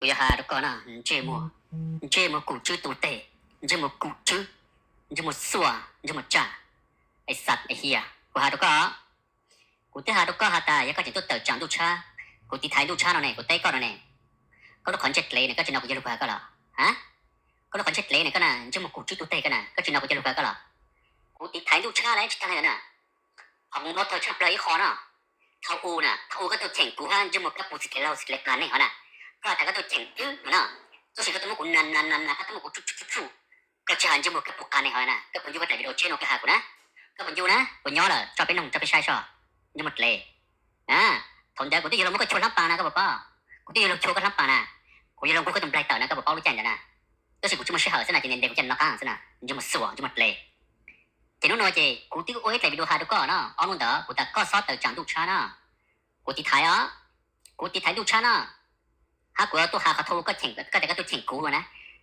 Kuv yuav has rau koj no, ntsej muag, ntsej muag kum tswb tu teg, ntsej muag kum tswb, ntsej muag xuas, ntsej muag tsaj. Es xav es hias, kuv has rau koj, kuv twb has rau koj has tas yog koj tseem tuaj tawm tsam Ntuj Tshab, kuv tiv thaiv Ntuj Tshab no ne, kuv teb koj no ne, koj lub qhov ntsej dlev ne, koj tsis hnov kuv yog lus kuv has koj los? Ha, koj lub qhov ntsej dlev ne koj na, ntsej muag kum tswb tu teg koj na, koj tsis hnov kuv yog lus kuv has koj los? Kuv tiv thaiv Ntuj Tshab lawm tsis tag li ntawd na, ho mus no tawg tshaj plaws ib qho no. Thaum u na, thaum u koj tuaj cheem kuv hab ntsej muag kab pus txiv dlev laug txiv dlev qas neeg hov na, koj has tas koj tuaj cheem wb no, tab sis koj tuaj muab kuv na na na na, koj tuaj muab kuv tsuj tsuj tsuj tsuj, koj tsis has ntsej muag kab pus qas neeg hov na, koj puas ncu koj daim video tshiab no koj has kuv na, koj puas ncu na, puas nyob lawm tso peb noog tso peb saib tso, ntsej muag dlev. Thaum ntawd kuv twb yuav los muab koj chua hlab pas na koj puas paub, kuv twb yuav los chua koj hlab pas na, kuv yuav los nqug koj tus nplaig tawm na koj puas paub lub caij ntawd na, tab sis kuv tsis muaj sij hawm xwb na ces ntes kuv caj no qab xwb na, ntsej muag xuas ntsej muag dlev. Ces hnub no ces kuv twb ua ib daim video has rau koj no, ob hnub ntawd kuv tas koj xob tawm tsam Ntuj Tshab no, kuv tiv thaiv os, kuv tiv thaiv Ntuj Tshab no, hab kuv tuaj has qhov thaum koj cheem, koj tas koj tuaj cheem kuv na,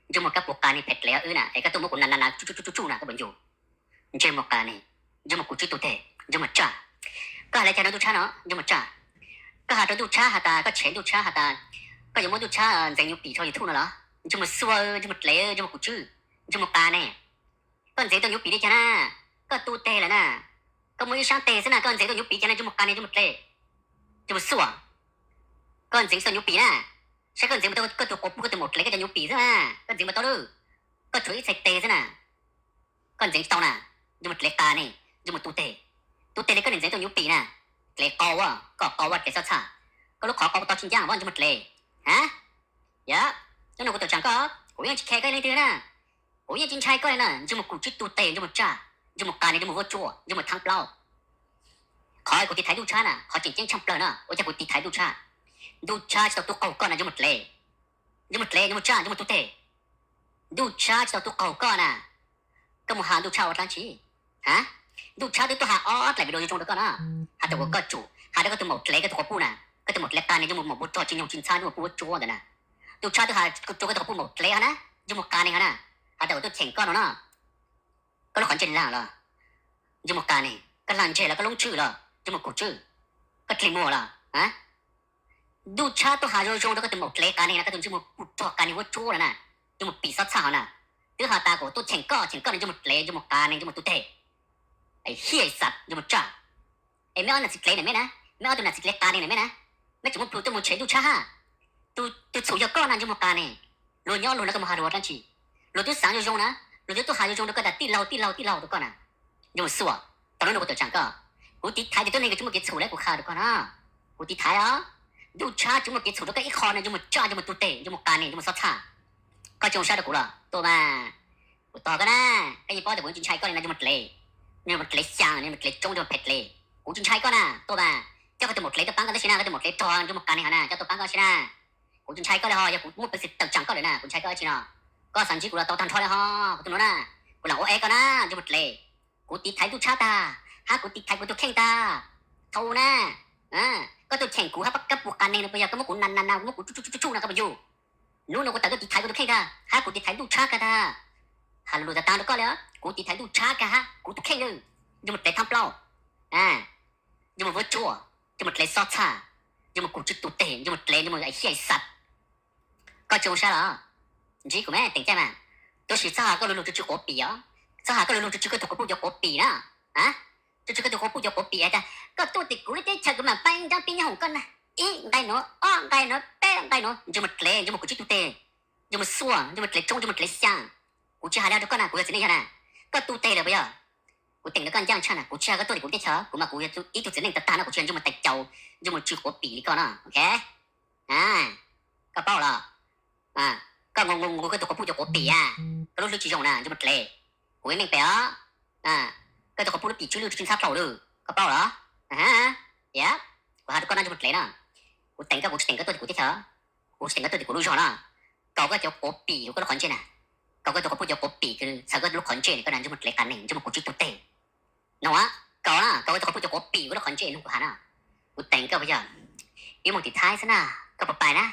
ntsej muag kab pus qas neeg phem dlev wb na es koj tuaj muab kuv na na na tsuj tsuj tsuj tsuj na koj puas ncu? Ntsej muag qas neeg, ntsej muag kum tswb tu teg, ntsej muag tsaj. Koj has li cas rau Ntuj Tshab no ntsej muag tsaj? Koj has rau Ntuj Tshab has tas koj tshev Ntuj Tshab has tas koj yuav muab Ntuj Tshab ntxeev nyuj pim rau YouTube no los? Ntsej muag xuas, ntsej muag dlev, ntsej muag kum tswb, ntsej muag qas neeg. Koj ntxeev tau nyuj pim li cas na? Koj tu teg lawm na, koj muaj ib sab teg xwb na koj ntxeev tau nyuj pim cas na ntsej muag qas neeg ntsej muag dlev, ntsej muag xuas. Koj ntxeev tsis tau nyuj pim na, saib koj ntxeev puas tau koj tus quas puj koj tus maum dlev koj cov nyuj pim xwb na, koj ntxeev puas tau lawm? Koj tshuav ib txhais teg xwb na, koj ntxeev tsis tau na, ntsej muag dlev qas neeg, ntsej muag tu teg. Tu teg li koj niam ntxeev tau nyuj pim na, dlev qau, koj qau dlev xob txhaj, koj lub qhov qau tau tsis ncaj os ntsej muag dlev. Ha, yog, hnub no kuv tawm tsam koj, kuv yeej tsis khe koj leej twg na, kuv yeej tsis ntshai koj li na, ntsej muag kum tswb tu teg, ntsej muag tsaj, ntsej muag qas neeg, ntsej muag vuab tsuab, ntsej muag thaab plaub. Qhov kuv tiv thaiv Ntuj Tshab na, qhov tseem ceeb tshaj plaws na, ua cas kuv tiv thaiv Ntuj Tshab? Ntuj Tshab tsis tau tub qaug koj na ntsej muag dlev, ntsej muag dlev, ntsej muag tsaj, ntsej muag tu teg. Ntuj Tshab tsis tau tub qaug koj na, koj mus has Ntuj Tshab ua dlaab tsi? Ha, Ntuj Tshab twb tuaj has ob daim video zoo zoo rau koj na, has tas uas koj tsum has rau koj tus maum dlev koj tus quas puj na, koj tus maum dlev qas neeg ntsej muag maum npua rog tsis nyoog tsis ntxhab ntsej muag puj vuab tsuab ntawd na. Ntuj Tshab twb has rau koj tus quas puj maum dlev hov na, ntsej muag qas neeg hov na, has tas uas tuaj cheem koj no na, koj lub qhov ntsej laag los, ntsej muag qas neeg, koj laag ntseg los koj lub tshwj los ntsej muag kum tshwj, koj dlig muag los? Ntuj Tshab tuaj has zoo zoo rau koj tus maum dlev qas neeg na, koj tus ntsej muag puj rog qas neeg vuab tsuab no na, ntsej muag pim xob txhaj hov na, twb has tas kom tuaj cheem koj, cheem koj no ntsej muag dlev, ntsej muag qas neeg, ntsej muag tu teg. Hiaj xav ntsej muag tsaj. Es meb ob nam txiv dlev na meb na, meb ob tug nam txiv dlev qas neeg na meb na, meb tseem muaj plhus tuaj mus tshev Ntuj Tshab hab. Tus txhum yog koj no ntsej muag qas neeg. Luag nyob luag no koj mus has luag dlaab tsi? Luag twb xaav zoo zoo na, luag twb tuaj has zoo zoo rau koj tas tij laug tij laug tij laug rau koj na. Ntsej muag xuas, tau hnub no kuv tawm tsam koj, kuv tiv thaiv tias tuab neeg kws tsis muaj kev txhum le kuv qha rau koj na. Kuv tiv thaiv os, Ntuj Tshab tsis muaj kev txhum rau koj ib qho no ntsej muag tsaj, ntsej muag tu teg, ntsej muag qas neeg, ntsej muag xob txhaj. Koj tsis zoo sab rau kuv los tuaj mas, kuv tos koj na. Koj yeej paub tias kuv tsis ntshai koj li no ntsej muag dlev, ntsej muag dlev xyaa, ntsej muag dlev tsoob, ntsej muag phem dlev. Kuv tsis ntshai koj na, tuaj mas, coj koj tus maum dlev tuaj paab koj tab sis na, koj tus maum dlev rog ntsej muag qas neeg hov na, coj tuaj paab koj tab sis na. Kuv tsis ntshai koj li ho, yog kuv muaj peev xwm tawm tsam koj lawm na kuv ntshai koj dab tsi no? Koj xaav ntsib kuv los tau tag nrho li ho, kuv tus nus na, kuv lam ua ev koj na ntsej muag dlev. Kuv tiv thaiv Ntuj Tshab tag, hab kuv tiv thaiv kuv tus kheej tag. Thaum u na, koj tuaj cheem kuv hab koj puj qas neeg no puas yog koj muab kuv na na na, muab kuv tsuj tsuj tsuj tsuj na koj puas yug? Hnub no kuv tawm tuaj tiv thaiv kuv tus kheej tag, hab kuv tiv thaiv Ntuj Tshab kag tag. Has lus tag tag rau koj li, kuv tiv thaiv Ntuj Tshab kag hab kuv tus kheej na. Ntsej muag dlev thaab plaub, ntsej muag vuab tsuab, ntsej muag dlev xob txhaj, ntsej muag kum tswb tu teg, ntsej muag dlev, ntsej muag hiaj xav. Koj tsis zoo sab los? Ntsib kuv mas teem caij mas. Tab sis txhob has koj lug lug tsw tsw quav pim os. Txhob has koj lug lug tsw tsw koj tus quas puj cov quav pim na. Tsw tsw koj tus quas puj cov quav pim has tas koj tuaj tim kuv lub teb chaws kuv mam pab nraab pib nyob hoom koj na. Ib nqai nuav, ob nqai nuav, peb nqai nuav, ntsej muag dlev, ntsej muag kum tswb tu teg, ntsej muag xuas, ntsej muag dlev tsoob, ntsej muag dlev xyaa. Kuv tsis has li rau koj na, kuv yog txiv neej yog na. Koj tu teg lawm puas yog? Kuv teem rau koj ncaaj tshaj na, kuv tsis has koj tuaj tim kuv teb chaws, kuv mas kuv yog ib tug txiv neej tag tag no, kuv tsis yog ntsej muag tais caus, ntsej muag tsw quav pim li koj no, ok? Koj paub los? Koj nqus nqus koj tus quas puj cov quav pim a, koj lub hlwb tsis zoo na ntsej muag dlev. Kuv ib meej pem os, koj tus quas puj lub pim tswb lwj tsw ntxhab dlaum lawm, koj paub los? Kuv has rau koj no ntsej muag dlev no, kuv teem koj, kuv tsis teem koj tuaj tim kuv teb chaws, kuv tsis teem koj tuaj tim kuv lub zog no. Kaus koj cov quav pim rau koj lub qhov ntsej na, kaus koj tus quas puj cov quav pim kws txhawv koj lub qhov ntsej na, koj na ntsej muag dlev qas neeg, ntsej muag kum tswb tu teg. No, kaus na, kaus koj tus quas puj cov quav pim koj lub qhov ntsej nug kuv has na. Kuv teem koj puas yog? Wb mus tim Thaib xwb na, koj puas pais na?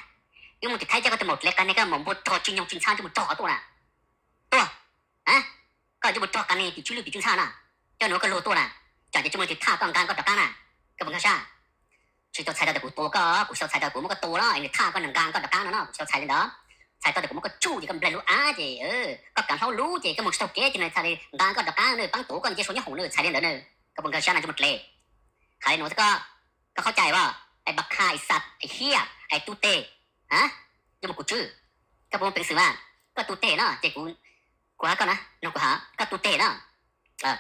Wb mus tim Thaib coj koj tus maum dlev qas neeg, koj maum npua rog tsw nyoog tsw ntxhab ntsej muag rog tuaj na. Tuaj, koj ntsej muag rog qas neeg pim tswb lwj pim tsw ntxhab na, coj nws ua koj luag tuaj na, tsam ces tsis muaj leej twg thaj koj nqa koj rov qaab na, koj puas nkag sab? Tsis tau txhais tau tias kuv tua koj, kuv xyaum txhais tau kuv muab koj tua los nws thaj koj nws nqa koj rov qab no no, kuv txhais tau li ntawd. Txhais tau tias kuv muab koj tsuj ces koj npleg lub av ces koj kav hlaub lub ces koj mus tsis tau kev ces nws txhais li nqa koj rov qab no, paab tuv koj nce suav nyob hoom no, txhais li ntawd no. Koj puas nkag siab no ntsej muag dlev? Hais li no koj, koj khaub cai as, es npam qha es xav es hiab es tub teg, a, ntsej muag kuv tswb. Koj puas muaj peev xwm mas? Koj tub teg no ces kuv, kuv has koj na, nug kuv has, koj tub teg no,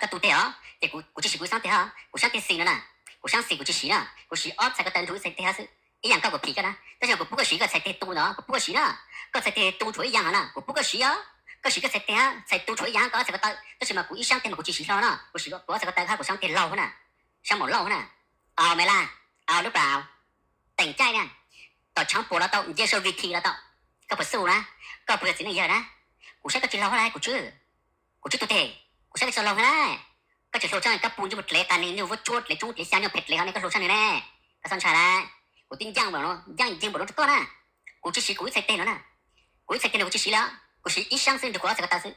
koj tub teg os ces kuv tsis siv kuv xaab teg hab, kuv xaab teg xis no na, kuv xaab xis kuv tsis siv na, kuv siv ob txhais ko taw nrug ib txhais teg hab xwb. Ib yaam koj kuv phim koj na, tab sis mas kuv pub koj siv koj txhais teg tu ntawd, kuv pub koj siv na. Koj txhais teg tu tshuav ib yaam hov na, kuv pub koj siv os. Koj siv koj txhais teg hab, txhais tu tshuav ib yaam koj ob txhais ko taw, tab sis mas kuv ib xaab teg mas kuv tsis siv hlo na, kuv siv kuv ob txhais ko taw hab, kuv xaab teg laug hab na, xaab maum laug hab na. Au me laj, au lub pas, teem caij na, tom tshaav puam los tau, nce saum V T los tau. Koj puas xub na? Koj puas yog txiv neej yawg na? Kuv saib koj tsis laug hab lauj kuv tswb. Kuv tswb tub teg, kuv saib koj tsis laug hab lauj. Koj tsis hluas tshaj koj puj ntsej muag dlev qas neeg, nyuag vuab tsuab dlev tsoob dlev xyaa, nyuag phem dlev hov ne, koj hluas tshaj nws ne. Koj txhob ntshai lawm, kuv twb ncaaj npaum no, ncaaj nceeg npaum no rau koj na. Kuv tsis siv kuv ib txhais teg no na, kuv ib txhais teg no kuv tsis siv lawm, kuv siv ib xaab xwb nrug kuv ob txhais ko taw xwb.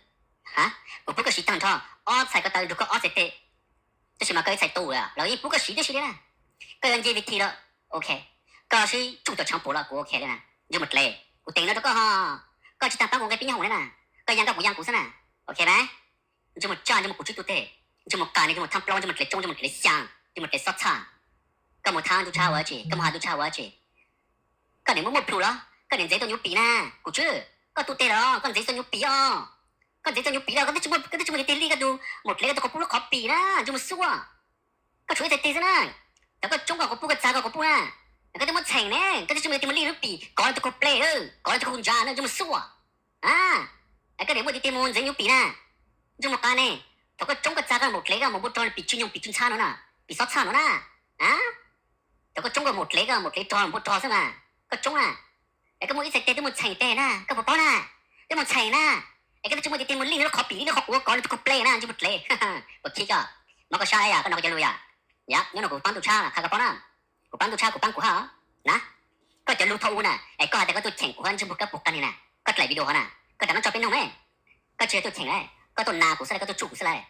Ha, kuv pub koj siv tag nrho ob txhais ko taw nrug koj ob txhais teg, tab sis mas koj ib txhais tu lawm los yeej pub koj siv tib si li na. Koj yuav nce V T los ok, koj sib tsuj tom tshaav puam los kuv ok li na. Ntsej muag dlev, kuv teem no rau koj ho, koj tsis taag paab kuv nqe pib nyob hoom li na, koj yaa koj kuv yaa kuv xwb na. Ok mas, ntsej muag tsaj, ntsej muag kuv tswb tub teg, ntsej muag qas neeg, ntsej muag thaab plaub, ntsej muag dlev tsoob, ntsej muag dlev xyaa, ntsej muag dlev xob txhaj. Koj mus thaab ntuj tshab ua dab tsi? Koj mus has ntuj tshab ua dab tsi? Koj niam muaj muaj plhu los? Koj niam ntxeev tuaj nyuv pim na kuv tswb. Koj tub teg los koj ntxeev tuaj nyuv pim os. Koj ntxeev tuaj nyuv pim los koj twb tsis muaj, koj twb tsis muaj tig lig koj tus maum dlev koj tus quas puj lub qhov pim na, ntsej muag xuaj. Koj tshuav ib txhais teg xwb na. Thaum koj tsoob koj quas puj, koj txav koj quas puj na, koj twb muab txheem ne, koj twb tsis muaj tig muaj lig lub pim kov rau tus kaug pleg, kov rau tus kaug ntsa na, ntsej muag xuaj. A, es koj niam muaj tig tig mus ntxeev nyuv pim na, ntsej muag qas ne. Thaum koj tsoob koj txav koj maum dlev koj maum npua rog pim tsw nyoog pim tsw ntxhab no na, pim xob txhaj no na. A, thaum koj tsoob koj maum dlev koj maum dlev rog maum npua rog xwb mas koj tsoob na. Es koj muaj ib txhais teg twb muaj txheem teg na, koj puas paub na? Twb muaj txheem na. Es koj twb tsis muaj tig tig mus lig lub qhov pim, lig lub qhov quav kov rau tus kaug pleg na, ntsej muag dlev. Kuv khib koj, mob koj sab yom, koj hnov kuv cov lus yom. Yom, nyob no kuv paab ntuj tshab qha koj paub na. Kuv paab ntuj tshab kuv paab kuv hab os na. Koj cov lus thaum ub na es koj has tas koj tuaj cheem kuv hab ntsej muag koj puas qas neeg na, koj dlaim video hov na, koj rov qab tso peb noog me. Koj tsis yog tuaj cheem lawm, koj tuaj nas kuv xwb lawm, koj tuaj tsuj kuv xwb lawm.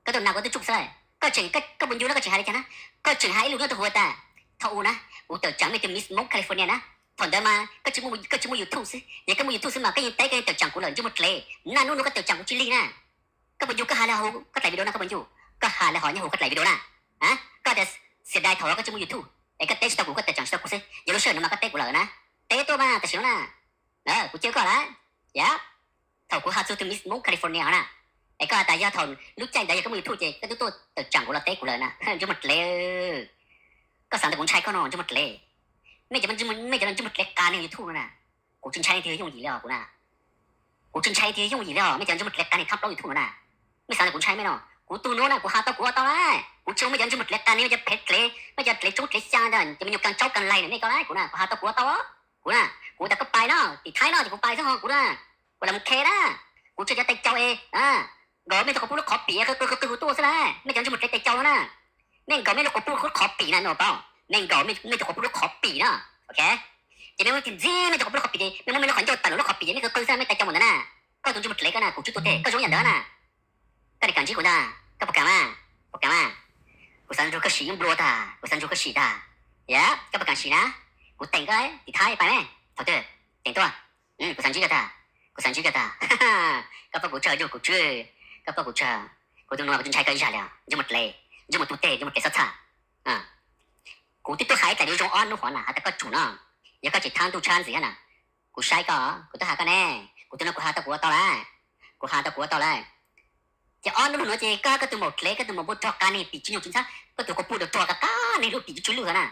Koj tuaj nas kuv, tuaj tsuj xwb lawm. Koj tseem, koj puas ncu na, koj tseem has ib lus nyob rau hauv tas, thaum ub na, kuv tawm tsaam mej tus Miss Hmoob California na. Thaum ntawd mas koj tsis muaj, koj tsis muaj YouTube xwb, yog koj muaj YouTube xwb mas koj yeej teb koj yeej tawm tsaam kuv lawm ntsej muag dlev. Naj nub no koj tawm tsaam kuv tsis lig na. Koj puas ncu koj has li hauv koj dlaim video na, koj puas ncu? Koj has li hov nyob hauv koj dlaim video na. Koj tias xiam dai thaum koj tsis muaj YouTube es koj teb tsis tau kuv, koj tawm tsaam tsis tau kuv xwb, yog lub sij hawm no mas koj teb kuv lawm na. Teb tuaj mas tam sim no na, kuv cia koj lawm. Yog thaum kuv has txug tus Miss Hmoob California hov na, es koj has tas yog thaum lub caij ntawd yog koj muaj YouTube ces koj twb tuaj tawm tsaam kuv los teb kuv lawm na, ntsej muag dlev. Koj xav ntawd kuv ntshai koj no ntsej muag dlev. Mej cov, mej cov ntsej muag dlev qas neeg YouTube no na, kuv tsis ntshai leej twg yooj yim li os kuv na. Kuv tsis ntshai leej twg yooj yim li os, mej cov ntsej muag dlev qas neeg thab plaub YouTube no na. Mej xav ntawd kuv ntshai mej no, kuv tug nuav na kuv has tau kuv ua tau lawm. Kuv tsis ua mej cov ntsej muag dlev qas neeg, mej cov phem dlev, mej cov dlev tsoob dlev xyaa ntawd, cov me nyuam kaas tsaub kaas laig na mej ko lawm, kuv na kuv has tau kuv ua tau. Kuv na, kuv tas koj pais no, tim Thaib no ces kuv pais xwb ho kuv na, kuv lam mus khe na. Kuv tsis cov tais caus es nkaus mej tug quas puj lub qhov pim qw qw qw qw kuv tuaj xwb lawm, mej cov ntsej muag dlev tais caus no na. Mej nkaus mej lub quas puj lub qhov pim na no paub, mej nkaus mej tug quas puj lub qhov pim na, ok. Ces mej muab tig ntxig mej tug quas puj lub qhov pim ces mej muab mej lub qhov ncauj tawm lub qhov pim ces mej qw qw xwb, mej tais caus mus ntawd na. Koj tus ntsej muag dlev koj na, kuv tsis tuaj teg koj zoo yam ntawd na. Koj nim kam ntsib kuv ntag, koj puas kam mas? Puas kam mas? Kuv xav nrug koj sim ib nplua tag, kuv xav nrug koj sim tag. Yog koj puas kam sim na? Kuv teem koj tim Thaib pais me, thaum twg? Teem tuaj. Kuv xav ntsib koj tag, kuv xav ntsib koj tag. Koj paub kuv tsawg yug kuv tswb, koj paub kuv tsawg. Kuv tus nuav kuv tsis ntshai koj ib zag li, ntsej muag dlev, ntsej muag tub teg, ntsej muag dlev xob txhaj. Kuv twb tuaj hais ib dlaim zoo zoo ob hnub hov na has tas koj tsum no, yog koj tsis thab ntuj tshab ntxiv na. Kuv saib koj, kuv twb has koj ne, kuv tus nuav kuv has tau kuv ua tau lawm, kuv has tau kuv ua tau lawm. Ces ob hnub nuav ces koj koj tus maum dlev, koj tus maum npua rog qas neeg pim tsis nyoog tsis ntxhab, koj tus quas puj dlawg rog qab qab neeg lub pim tsis tsw lwj na.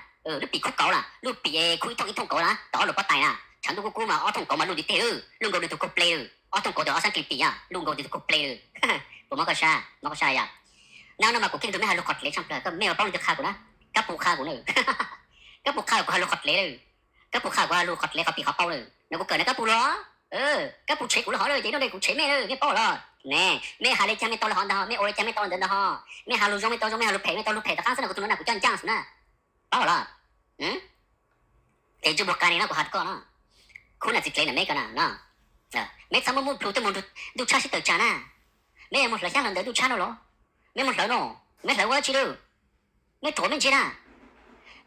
Lub pim khuj kauv na, lub pim khuj ib thooj ib thooj kauv na, tom ob lub pob tais na, tshav ntuj kub kub mas ob thooj kauv mas lub ntiv teg, lub nkaus nws tus kaug pleg lawm, ob thooj kauv tawm ob xab kis pim na, lub nkaus nws tus kaug pleg lawm. Puas mob koj sab? Mob koj sab yom. Nab no mas kuv keej nrug mej has lug qhov dlev tshaj plawg, mej puas paub leej twg qha kuv na? Kab Pus qha kuv na. Kab Pus qha kuv has lug qhov dlev lawm. Kab Pus qha kuv has lug qhov dlev qhov pim qhov pauj lawm. No kuv kawm na Kab Pus los. Kab Pus tshev kuv lub hov lawm ces hnub no kuv tshev mej lawm, mej paub los. Ne, mej has li caag mej tau li hov ntag, mej ua li caag mej tau li ntawd ntag ho. Mej has lug zoo mej tau zoo, mej has lug phem mej tau lug phem, tom qab xwb no kuv tus nuav na kuv coj ncaaj xwb na. Paub los. Ces ntsej muag qas neeg no kuv has koj no, khub nam txiv dlev na meb ko na no, meb txhob muab muab plhu tuaj mus ntuj tshab sib tawm tsam na. Meb yuav mus hlawv xyab hlawv ntawv ntuj tshab no los? Meb mus hlawv no, meb hlawv ua dab tsi lawm? Mej ruam mej ntse na.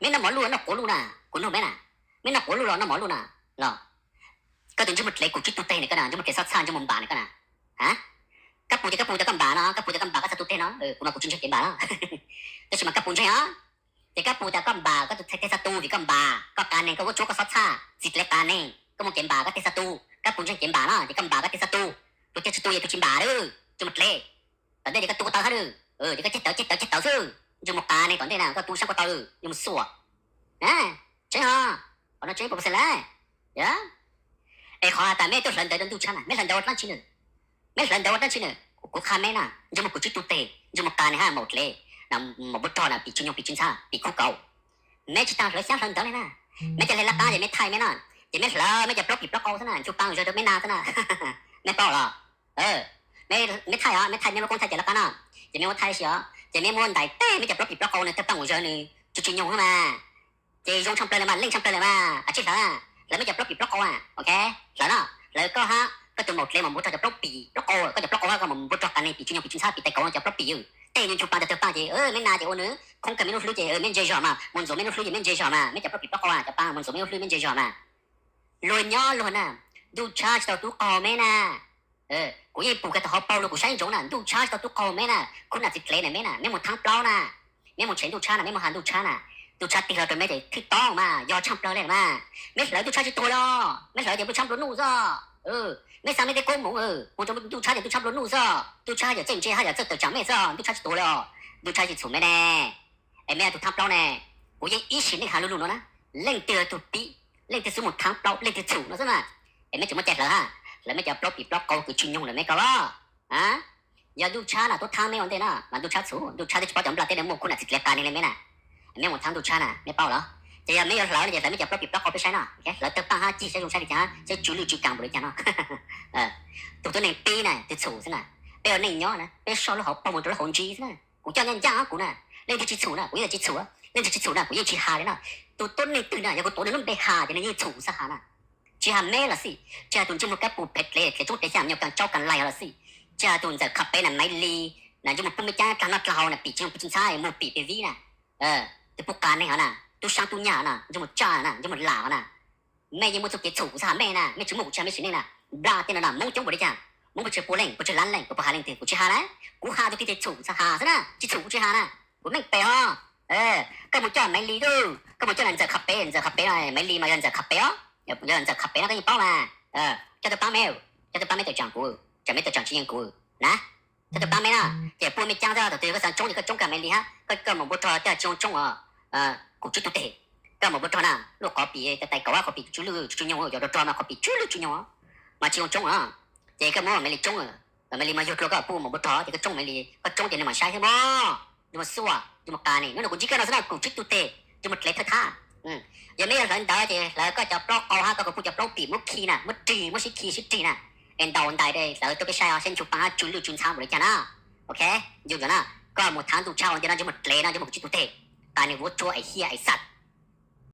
Meb noj mov luj noj quav luj na, kuv nug meb na, meb noj quav luj los noj mov luj na, los koj tus ntsej muag dlev kuv tsib tug teg na, koj na ntsej muag dlev xob txhaj ntsej muag npam na koj na. Koj pum ces koj pum tias koj npam no, koj pum tias koj npam koj txhaj tu teg no, kuv mas kuv tsis ntseeg kev npam no. Tab sis mas koj pum ntseeg os, ces koj pum tias koj npam koj tus teg xob tu vim koj npam, koj qas neeg koj vuab tsuab koj xob txhaj txiv dlev qas neeg, koj muaj kev npam koj teg xob tu, koj pum ntseeg kev npam no ces koj npam koj teg xob tu, tus teg tsis tu ces tus tsis npam lawm, ntsej muag dlev. Tom ntej ces koj tu ko taw hab lawm, ces koj ceg tawv ceg tawv ceg tawv xwb, ntsej muag qas neeg tom ntej na koj tu sab ko taw, ntsej muag xuam. Tseeb ho, qhov no tseeb pua pua xees lawm. Es qhov has tas meb tuaj hlawv ntawv rau ntuj tshab na, meb hlawv ntawv ua dlaab tsi na? Meb hlawv ntawv ua dlaab tsi na? Kuv qha meb na, ntsej muag kuv tsib tug teg, ntsej muag qas neeg hab maum dlev, maum npua rog na pim tsis nyoog pim tsis ntxhab pim khub kauv. Meb tsis tas hlawv xyab hlawv ntawv li na. Meb cov hle laj qab ces meb thaij meb na, ces meb hlawv meb cov plaub pim plaub qau xwb na, nchu pa zawg rau meb na xwb na. Mej paub los? Meb thaij os, mej thaij meb lub koob thaij cov hle laj qab no, ces mej muab thaij ib si os, ces mej muab ntais teg meb cov plaub pim plaub qau nws tawg paaj nkaus zawg nws tsis tsis nyoog mas. Ces zoo tshaj plawg lawm mas, leej tshaj plawg lawm mas, a tsij hlawv, hlawv meb cov plaub pim plaub qau a, ok, hlawv no, hlawv koj hab koj tus maum dlev maum npua rog cov plaub pim plaub qau, koj cov plaub qau hab koj maum npua rog qas neeg pim tsis nyoog pim tsis ntxhab pim tais kauv no cov plaub pim, tej nws nchu pa tawg tawg paaj ces meb na ces ua nws khoob kawg meb lub hlwb ces mej ntse zog mas, mus ntxuav mej lub hlwb ces mej ntse zog mas, meb cov plaub pim plaub qau a cov pa mus ntxuav mej lub hlwb mej ntse zog mas. Luag nyob luag na, ntuj tshab tsis tau tub qaug meb na. Kuv yeej pum kiag tau hauv paug lug kuv saib ntsoov na, ntuj tshab tsis tau tub qaug meb na, khub nam txiv dlev na meb na, meb mus thaab plaub na, meb mus tshev ntuj tshab na, meb mus has ntuj tshab na, ntuj tshab tig hlo rau meb ces thwj toob mas yog tshaj plawg li mas. Meb hlawv ntuj tshab tsis tuag li os, meb hlawv ces ntuj tshab nplua nuj xwb. Meb xaav meb tej koob hmoov mus rau ntuj tshab ces ntuj tshab nplua nuj xwb, ntuj tshab yawm txawj ntse hab yawm txawj tawm tsaam mej xwb, ntuj tshab tsis tuag li os, ntuj tshab tsis txhum meb ne. Es meb yog tus thaab plaub ne, kuv yeej ib sim neej has luj luj no na, leej twg yog tug pib, leej twg xub mus thaab plaub, leej twg txhum no xwb na. Es meb tsis muaj cai hlawv hab, hlawv meb cov plaub pim plaub qau kws tsis nyoog lawm meb ko los. Yog ntuj tshab na tuaj thaab meb ua ntej na mas ntuj tshab txhum, ntuj tshab twb tsis paub cov nplaj teb no muaj khub nam txiv dlev qas neeg li meb na. Meb mus thaab ntuj tshab na mej paub los? Ces yog meb yuav hlawv no ces hlawv meb cov plaub pim plaub qau peb saib no, hlawv tawg paaj hab cig saib zoo saib li cas, saib tsw lwj tsw kas npaum li cas no. Tus tuab neeg pib na twb txhum xwb na. Peb ua neej nyob na peb soj lub hauv paug mus rau lub hauv ntsis xwb na. Kuv coj ncaj ncaj kuv na, leej twg tsis txhum na kuv yeej tsis txhum, leej twg tsis txhum na kuv yeej tsis has li na. Tus tuab neeg twg na yog kuv tuav nws lub npe has ces nws yeej txhum xwb has na. Tsis has meb los xij, tsis has tus ntsej muag kab pum phem dlev dlev tsoob dlev xyaa nyuag kaas tsaub kaas lais los xij, tsis has tus ntxawm qhov pem na Maiv Lis na ntsej muag pub meb caab dlaag noj dlaag haus na pim tsis nyoog pim tsis ntxhab mus pim pem vib na. Tus pub qas neeg hov na, tub saab tub nyag hov na, ntsej muag tsaj na, ntsej muag lam hov na. Mej yeej muaj txuj kev txhum kuv txhaj has mej na, mej tsis muaj kuv tsis has mej sim neej na. Nplaj teb no na Moob coob npaum li cas, Moob puas tsis pua leej puas tsis laab leej puas pab has leej twg, kuv tsis has na. Kuv has tug twg ces txhum txhaj has xwb na, tsis txhum kuv tsis has na. Kuv meej pem os. Koj mus coj Maiv Lis lauj, koj mus coj ntxawm qhov pem, ntxawm qhov pem no, Maiv Lis mas yog ntxawm qhov pem os. Yog ntxawm qhov pem no koj yeej paub mas. Coj tuaj paab meb, coj tuaj paab meb tawm tsaam kuv, tsaam meb tawm tsaam tsis yeej kuv na. Coj tuaj paab meb na, ces puab mej caab xwb, thaum twg koj xaav tsoob ces koj tsoob kag Maiv Lis hab, koj koj maum npua rog coj tsis tsoob os. Kuv tswb tug teg, koj maum npua rog na, luj qhov pim tais kaum hab qhov pim tsw lwj tsw nyoog, yog rog rog mas qhov pim tsw lwj tsw nyoog mas tsis zoo tsoob os. Ces koj muab Maiv Lis tsoob, Maiv Lis mas yug dlua koj puj maum npua rog ces koj tsoob Maiv Lis, koj tsoob ces nws mam saib thiab mog. Yus mus xuaj, yus mus qas ne, hnub no kuv ntsib koj no xwb na, kuv tswb tug teg, yus mus dlev thawj thab. Yog meb yuav hlawv ntawv ces hlawv koj cov plaub qau hab koj puj cov plaub pim muab khi na, muab rig, muab sib khi sib rig na. Es ntaus ntais hlawv tuaj peb saib os, saib nchu pa hab tsw lwj tsw ntxhab npaum li cas na. Ok, yus ntawd na, koj mus thav ntuj tshab ua ntej no, ntsej muag dlev no, ntsej muag kuv tswb tug teg, qas neeg vuab tsuab es hiab es xav.